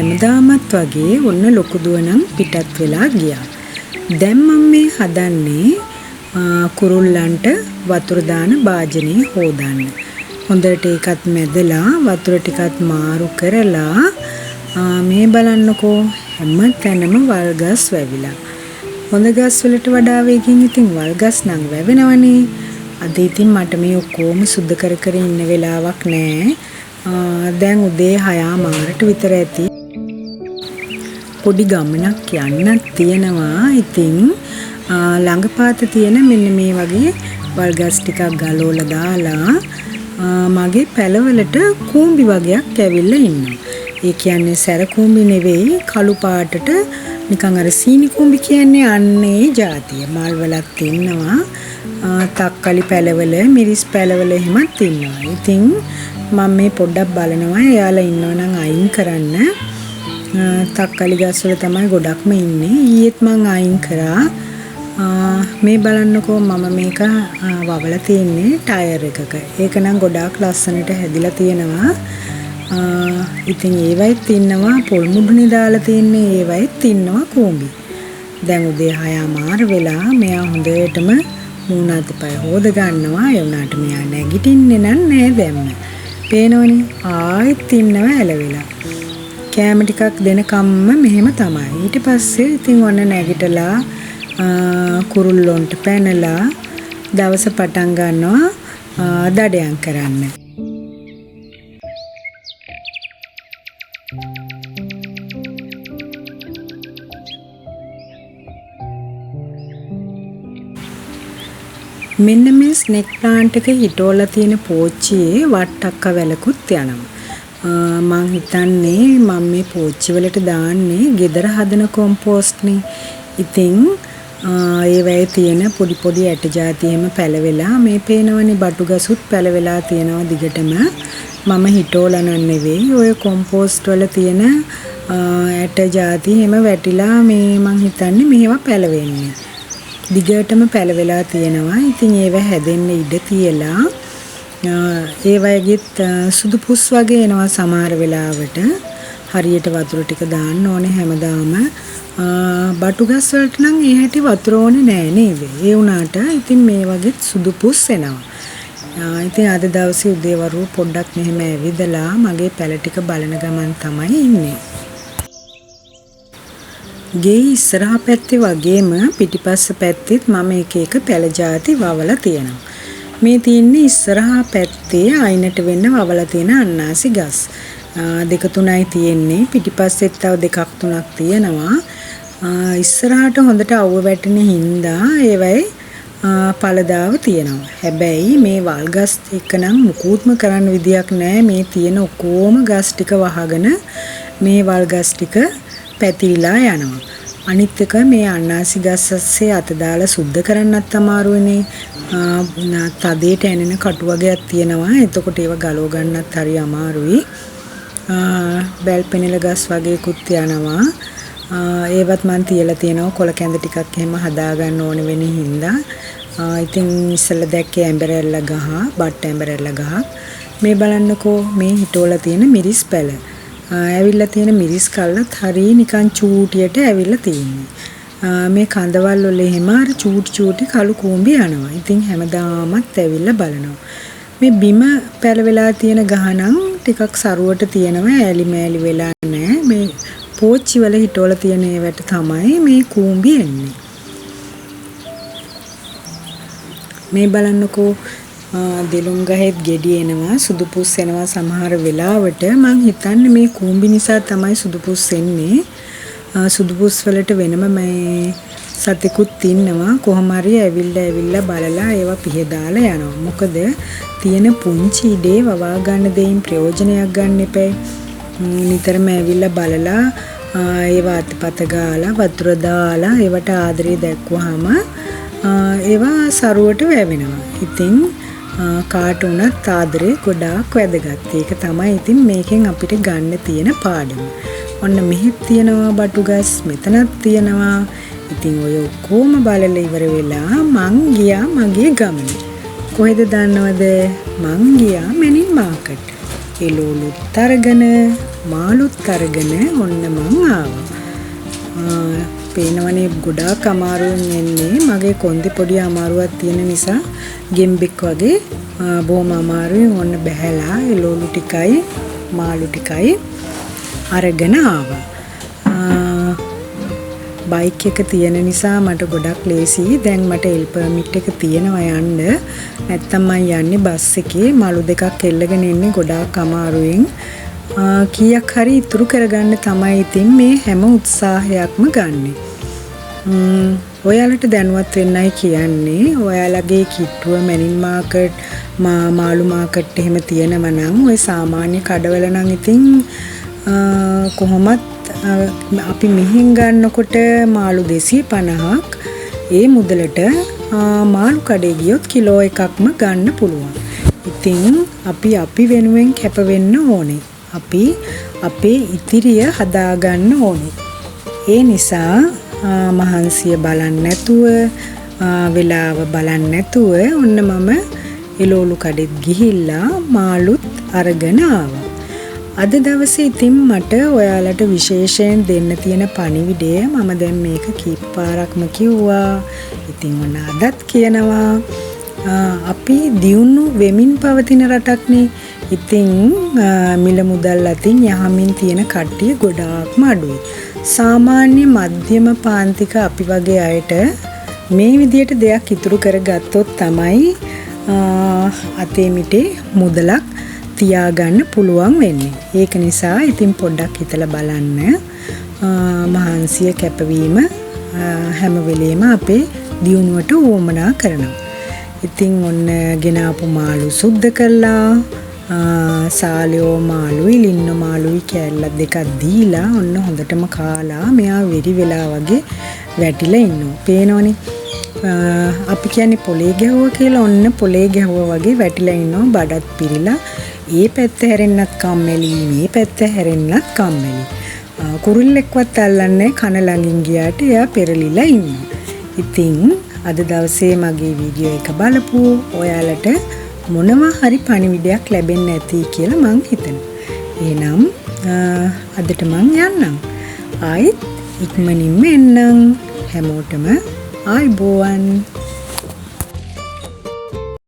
හැමදාමත් වගේ ඔන්න ලොකු දුව නම් පිටත් වෙලා ගියා. දැන් මම මේ හදන්නේ කුරුල්ලන්ට වතුර දාන භාජනය හොදන්න. හොඳට ඒකත් මැදලා වතුර ටිකත් මාරු කරලා මේ බලන්නකෝ හැම තැනම වල් ගස් වැවිලා. හොඳ ගස් වලට වඩා වේගෙන් ඉතින් වල් ගස් නම් වැවෙනවනේ. අද ඉතින් මට මේ ඔක්කොම සුද්ධ කර කර ඉන්න වෙලාවක් නෑ. දැන් උදේ 6:00 විතර ඇති. පොඩි ගමනක් යන්නත් තියෙනවා. ඉතින් ළඟපාත තියෙන මෙන්න මේ වගේ වල් ගස් ටිකක් ගලවලා දාලා මගේ පැලවලට කූඹි වගයක් ඇවිල්ලා ඉන්නවා. ඒ කියන්නේ සැර කූඹි නෙවෙයි, කළු පාටට නිකන් අර සීනි කූඹි කියන්නේ අන්න ඒ ජාතිය. මල් වලත් ඉන්නවා. තක්කලි පැලවල, මිරිස් පැලවල එහෙමත් ඉන්නවා. ඉතින් මම මේ පොඩ්ඩක් බලනවා එයාලා ඉන්නවා නම් අයින් කරන්න. තක්කලි ගස් වල තමයි ගොඩක්ම ඉන්නේ. ඊයේත් මං අයින් කරා. මේ බලන්නකෝ මම මේක වවලා තියෙන්නේ ටයර් එකක. ඒක නම් ගොඩාක් ලස්සනට හැදිලා තියෙනවා. ඉතින් ඒවයිත් ඉන්නවා පොල් මුඩුනේ දාලා තියෙන්නේ, ඒවයිත් ඉන්නවා කූඹි. දැන් උදේ 6:00 වෙලා මෙයා හොඳටම මූණ අතපය හොද ගන්නවා. ඒ වුණාට මෙයා නැගිටින්නේ නම් නෑ දැම්ම. පේනවනේ ආයෙත් ඉන්නවා ඇලවෙලා. කෑම ටිකක් දෙනකම්ම මෙහෙම තමයි. ඊට පස්සේ ඉතින් ඔන්න නැගිටලා කුරුල්ලොන්ට පැනලා දවස පටන් ගන්නවා දඩයන් කරන්න. මෙන්න මේ ස්නේක් ප්ලාන්ට් එක හිටවලා තියෙන පෝච්චියේ වට්ටක්ක වැලකුත් යනවා. මං හිතන්නේ මම මේ පෝච්චි වලට දාන්නේ ගෙදර හදන කොම්පෝස්ට් නේ. ඉතින් ඒවැයේ තියෙන පොඩි පොඩි ඇට ජාති එහෙම පැලවෙලා මේ පේනවනේ බටු ගසුත් පැලවෙලා තියෙනවා දිගටම. මම හිටවලා නන් නෙවෙයි, ඔය කොම්පෝස්ට් වල තියෙන ඇට ජාති එහෙම වැටිලා මේ මං හිතන්නේ මේවා පැලවෙන්නේ. දිගටම පැලවෙලා තියෙනවා. ඉතින් ඒව හැදෙන්න ඉඩ තියලා ඒ වගේත් සුදු පුස් වගේ එනවා සමහර වෙලාවට. හරියට වතුර ටික දාන්න ඕනේ හැමදාම. බටු ගස් වලට නම් ඒ හැටි වතුර ඕනේ නෑ නේද? ඒ වුණාට ඉතින් මේ වගේත් සුදු පුස් එනවා. ඉතින් අද දවසේ උදේ වරුව පොඩ්ඩක් මෙහෙම ඇවිදලා මගේ පැල ටික බලන ගමන් තමයි ඉන්නේ. ගේ ඉස්සරහා පැත්තේ වගේම පිටිපස්ස පැත්තෙත් මම එක එක පැල ජාති වවලා තියෙනවා. මේ තියෙන්නේ ඉස්සරහා පැත්තේ අයිනට වෙන්න වවලා තියෙන අන්නාසි ගස්. දෙක තුනයි තියෙන්නේ. පිටිපස්සෙත් තව දෙකක් තුනක් තියෙනවා. ඉස්සරහට හොඳට අවුව වැටෙන හින්දා ඒවයි පළදාව තියෙනවා. හැබැයි මේ වල් ගස් එක නම් මුකුත්ම කරන්න විදියක් නෑ. මේ තියෙන ඔක්කොම ගස් ටික වහගෙන මේ වල් ගස් ටික පැතිරිලා යනවා. අනිත් එක මේ අන්නාසි ගස් අස්සේ අත දාලා සුද්ධ කරන්නත් අමාරුවනේ. තදේට ඇනෙන කටු වගේක් තියෙනවා. එතකොට ඒව ගලව ගන්නත් හරි අමාරුයි. බැල් පෙනෙල ගස් වගේකුත් යනවා. ඒවත් මං තියලා තියෙනවා කොළ කැඳ ටිකක් එහෙම හදා ගන්න ඕන වෙන හින්දා. ඉතින් ඉස්සෙල්ලා දැක්කේ ඇඹරැල්ල ගහ, බට් ඇඹරැල්ල ගහක්. මේ බලන්නකෝ මේ හිටවලා තියෙන මිරිස් පැල. ඇවිල්ලා තියෙන මිරිස් කල්ලත් හරි නිකන් චූටියට ඇවිල්ලා තියෙන්නේ. මේ කඳවල් වල එහෙම අර චූටි චූටි කළු කූඹි යනවා. ඉතින් හැමදාමත් ඇවිල්ලා බලනවා. මේ බිම පැලවෙලා තියෙන ගහ නම් ටිකක් සරුවට තියෙනවා, ඈලි මෑලි වෙලා නෑ. මේ පෝච්චි වල හිටවල තියෙන ඒවට තමයි මේ කූඹි එන්නේ. මේ බලන්නකෝ දෙලුම් ගහෙත් ගෙඩි එනවා, සුදු පුස් එනවා සමහර වෙලාවට. මං හිතන්නේ මේ කූඹි නිසා තමයි සුදු පුස් එන්නේ. සුදු පුස් වලට වෙනම මේ සතෙකුත් ඉන්නවා. කොහොම හරි ඇවිල්ලා ඇවිල්ලා බලලා ඒවා පිහදාලා යනවා. මොකද තියෙන පුංචි ඉඩේ වවා ගන්න දෙයින් ප්‍රයෝජනයක් ගන්න එපා. නිතරම ඇවිල්ලා බලලා ඒවා අතපත ගාලා වතුර දාලා ඒවට ආදරේ දැක්වුවාම ඒවා සරුවට වැවෙනවා. ඉතින් කාට වුණත් ආදරේ ගොඩාක් වැදගත්. ඒක තමයි ඉතින් මේකෙන් අපිට ගන්න තියෙන පාඩම. ඔන්න මෙහෙත් තියෙනවා බටු ගස්, මෙතනත් තියෙනවා. ඉතින් ඔය ඔක්කොම බලලා ඉවර වෙලා මං ගියා මගේ ගමන. කොහෙද දන්නවද? මං ගියා මැනින් මාකට්. එළවලුත් අරගෙන මාළුත් අරගෙන ඔන්න මං ආවා. පේනවනේ ගොඩාක් අමාරුවෙන් එන්නේ. මගේ කොන්දේ පොඩි අමාරුවක් තියෙන නිසා ගෙම්බෙක් වගේ බොහොම අමාරුවෙන් ඔන්න බැහැලා එළවලු ටිකයි මාළු ටිකයි අරගෙන ආවා. බයික් එක තියෙන නිසා මට ගොඩක් ලේසියි. දැන් මට එල් පර්මිට් එක තියෙනවා යන්න. නැත්තම් මං යන්නේ බස් එකේ. මාළු දෙකක් එල්ලගෙන එන්නේ ගොඩාක් අමාරුවෙන්. කීයක් හරි ඉතුරු කරගන්න තමයි ඉතින් මේ හැම උත්සාහයක්ම ගන්නෙ. ඔයාලට දැනුවත් වෙන්නයි කියන්නේ. ඔයාලගේ කිට්ටුව මැනින් මාකට්, මාළු මාකට් එහෙම තියෙනවා නම් ඔය සාමාන්‍ය කඩවල නම් ඉතින් කොහොමත් අපි මෙහෙන් ගන්නකොට මාළු 250ක් ඒ මුදලට මාළු කඩේ ගියොත් කිලෝ එකක්ම ගන්න පුළුවන්. ඉතින් අපි අපි වෙනුවෙන් කැප වෙන්න ඕනේ. අපි අපේ ඉතිරිය හදාගන්න ඕනේ. ඒ නිසා මහන්සිය බලන්න නැතුව, වෙලාව බලන්න නැතුව ඔන්න මම එළවලු කඩෙත් ගිහිල්ලා මාළුත් අරගෙන ආවා. අද දවසේ ඉතින් මට ඔයාලට විශේෂයෙන් දෙන්න තියෙන පණිවිඩය මම දැන් මේක කීප පාරක්ම කිව්වා. ඉතින් ඔන්න අදත් කියනවා. අපි දියුණු වෙමින් පවතින රටක්නේ. ඉතින් මිල මුදල් අතින් යහමින් තියෙන කට්ටිය ගොඩාක්ම අඩුයි. සාමාන්‍ය මධ්‍යම පාන්තික අපි වගේ අයට මේ විදියට දෙයක් ඉතුරු කරගත්තොත් තමයි අතේ මිටේ මුදලක් තියාගන්න පුළුවන් වෙන්නේ. ඒක නිසා ඉතින් පොඩ්ඩක් හිතලා බලන්න. මහන්සිය කැපවීම හැම වෙලේම අපේ දියුණුවට උවමනා කරනවා. ඉතින් ඔන්න ගෙනාපු මාළු සුද්ධ කරලා සාලියෝ මාළුයි ලින්න මාළුයි කෑල්ල දෙකක් දීලා ඔන්න හොඳටම කාලා මෙයා වෙරි වෙලා වගේ වැටිලා ඉන්නවා. පේනවනේ. අපි කියන්නේ පොලේ ගැහුවා කියලා. ඔන්න පොලේ ගැහුවා වගේ වැටිලා ඉන්නවා. බඩත් පිරීලා. ඒ පැත්ත හැරෙන්නත් කම්මැලි, මේ පැත්ත හැරෙන්නත් කම්මැලි. කුරුල්ලෙක්වත් අල්ලන්නේ කන ළඟින් ගියාට එයා පෙරලිලා ඉන්නවා. ඉතින් අද දවසේ මගේ වීඩියෝ එක බලපු ඔයාලට මොනවා හරි පණිවිඩයක් ලැබෙන්න ඇති කියලා මං හිතනවා. එහෙනම් අදට මං යන්නම්. ආයෙත් ඉක්මනින්ම එන්නම්. හැමෝටම ආයුබෝවන්.